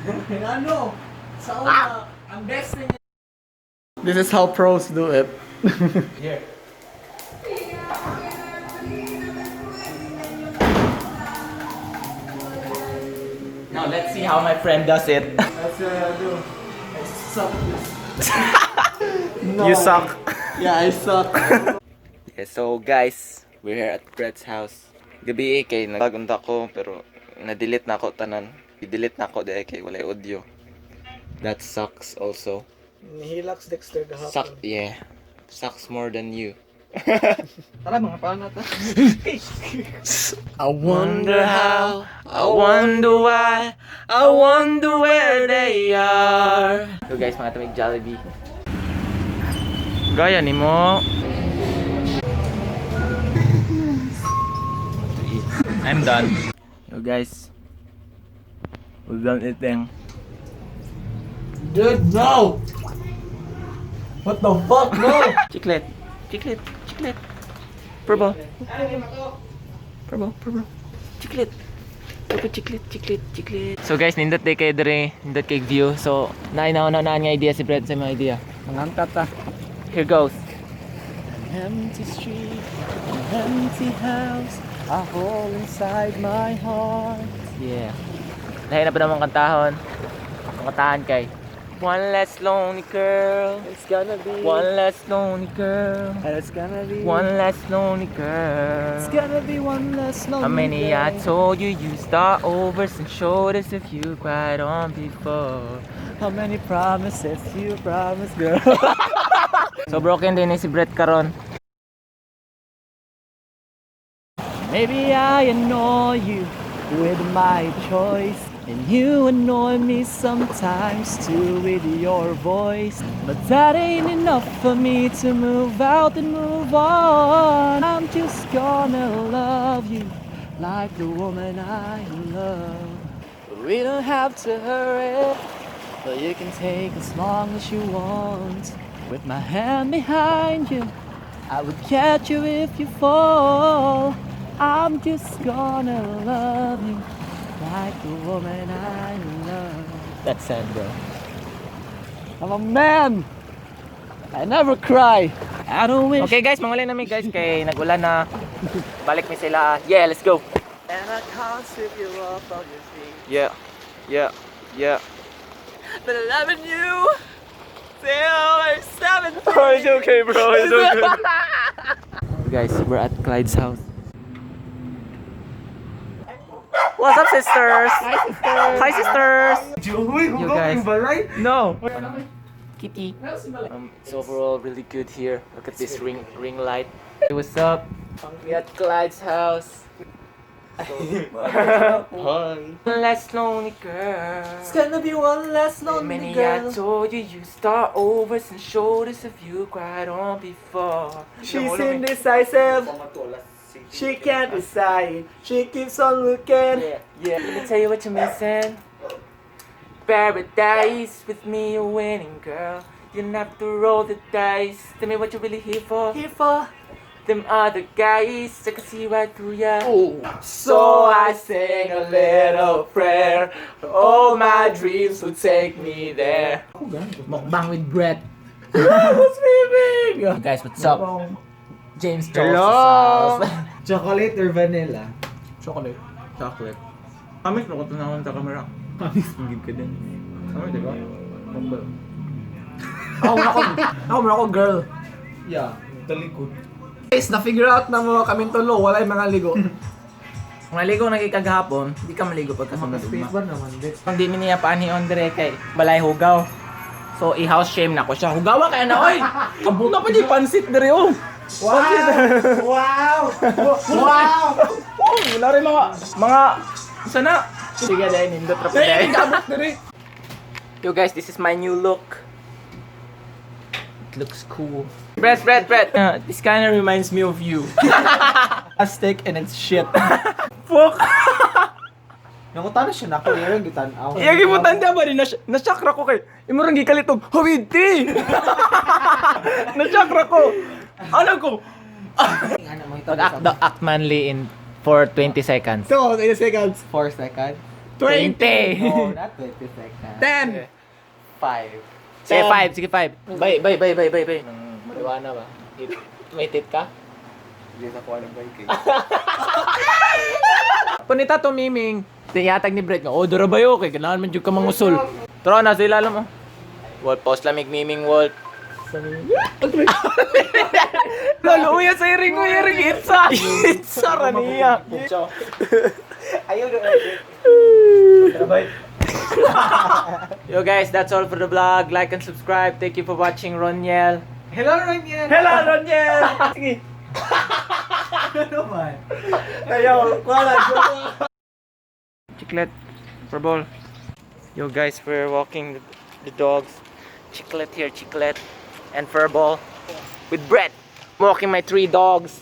Ano? Sa una, ang best thing. This is how pros do it. Here. Now let's see how my friend does it. That's what I do. I suck. You suck. Yeah, I suck. Yeah, so guys, we're here at Brett's house. Gabi kay nagbagunta ko pero na-delete na ako tanan. I-delete na ako dahil kay walay audio. That sucks also. Nihilaks Dexter gahapon. Suck, yeah. Sucks more than you. Tara mga panat. I wonder how, I wonder why, I wonder where they are. So guys, mga tamig Jollibee. Gaya ni mo. I'm done. Yo guys, we're done eating. Dude, no! What the fuck, no! Chiclet, chiclet, chiclet. Purple. Purple, purple. Chiclet. Purple chiclet, chiclet, chiclet. So guys, nindot day kayo dire, nindot kay view. So, nainaan nga idea si Brett sa mga idea. Mangangkat ta. Here goes. An empty street, an empty house, a hole inside my heart. Yeah. Lahi na pa naman kantahon. Ang kantahan kay one less lonely girl. It's gonna be. One less lonely girl. And it's gonna be. One less lonely girl. It's gonna be one less lonely. How many I told you you start overs and shoulders if you cried on before. How many promises you promised, girl? So broken din si Brett karon. Maybe I annoy you with my choice, and you annoy me sometimes too with your voice. But that ain't enough for me to move out and move on. I'm just gonna love you like the woman I love. We don't have to hurry, but you can take as long as you want. With my hand behind you, I would catch you if you fall. I'm just gonna love you like the woman I love. That's sad, bro. I'm a man. I never cry. I don't wish. Okay guys, mangulay namin guys kay nagulan na. Balik mi sila. Yeah, let's go. And I can't sweep you off of your feet. Yeah. Yeah. Yeah. But loving you till we're 17. Oh, it's okay, bro. It's okay. Guys, we're at Clyde's house. What's up, sisters? Hi, sister. Hi, sisters. You guys. right? No. Kitty. It's overall really good here. Look at this ring light. Hey, what's up? We at Clyde's house. One less lonely girl. It's gonna be one less lonely Many girl. I told you you start overs and shoulders if you cried on before. She's indecisive. She can't decide. She keeps on looking. Yeah. Let me tell you what you're missing. Paradise with me, a winning girl. You don't have to roll the dice. Tell me what you're really here for. Here for. Them other guys, I can see right through ya. So I sang a little prayer. All my dreams would take me there. Mukbang with Brett. What's baby? Guys, what's up? James Hello. Jones. Chocolate or vanilla? Chocolate. Chocolate. Amis mo ko tunawin sa camera. Amis magiging ka din. Amis, di ba? Ako ako girl. Yeah, talikod. Guys, na-figure out na mo kaming tulo. Wala yung mga ligo. Kung naligo nagkikagahapon, hindi ka maligo pagkasunod Space ugma. bar naman, di. Pag di mi niya paanion dire kay balay hugaw. So i-house shame na ko siya. Hugawa kaya na oy. Kabog na pa di pansit dire oh. Wow! Wow! Wow! Oh, wala rin mga sana. Sige dahil nindot ra pa dahil. Yo guys, this is my new look. It looks cool. Brett. This kind of reminds me of you. Plastic and it's shit. Fuck. Nangutan na siya na ako, yung gitanaw. Iya gibutan dia ba di na-chakra ko kay. Imurang gikalitog. Hawidi. Na-chakra ko. Ano ko? Act manly in for 20 seconds. So, 8 seconds. 4 seconds. 20. No, not 20 seconds. 10. 5. Sige, 5. Sige, 5. Bay. Maliwana ba? May tit ka? Hindi na ko alam ba yung Punita to miming. Tiyatag ni Brett nga. Oh, dura ba yun? Kaya kailangan man dyan ka mangusol. Tara, nasa ilalim mo. Walt, pause lamig miming, Walt. Laluya sa iring mo, iring. Itsa. Itsa, raniya. Ayaw na. Yo guys, that's all for the vlog. Like and subscribe. Thank you for watching, Roniel. Hello, Roniel! Hello, Roniel! Sige. Ano man? Ayaw, wala. Chiclet, Purple. Yo guys, we're walking the dogs. Chiclet here, Chiclet, and Furball with Brett. I'm walking my 3 dogs.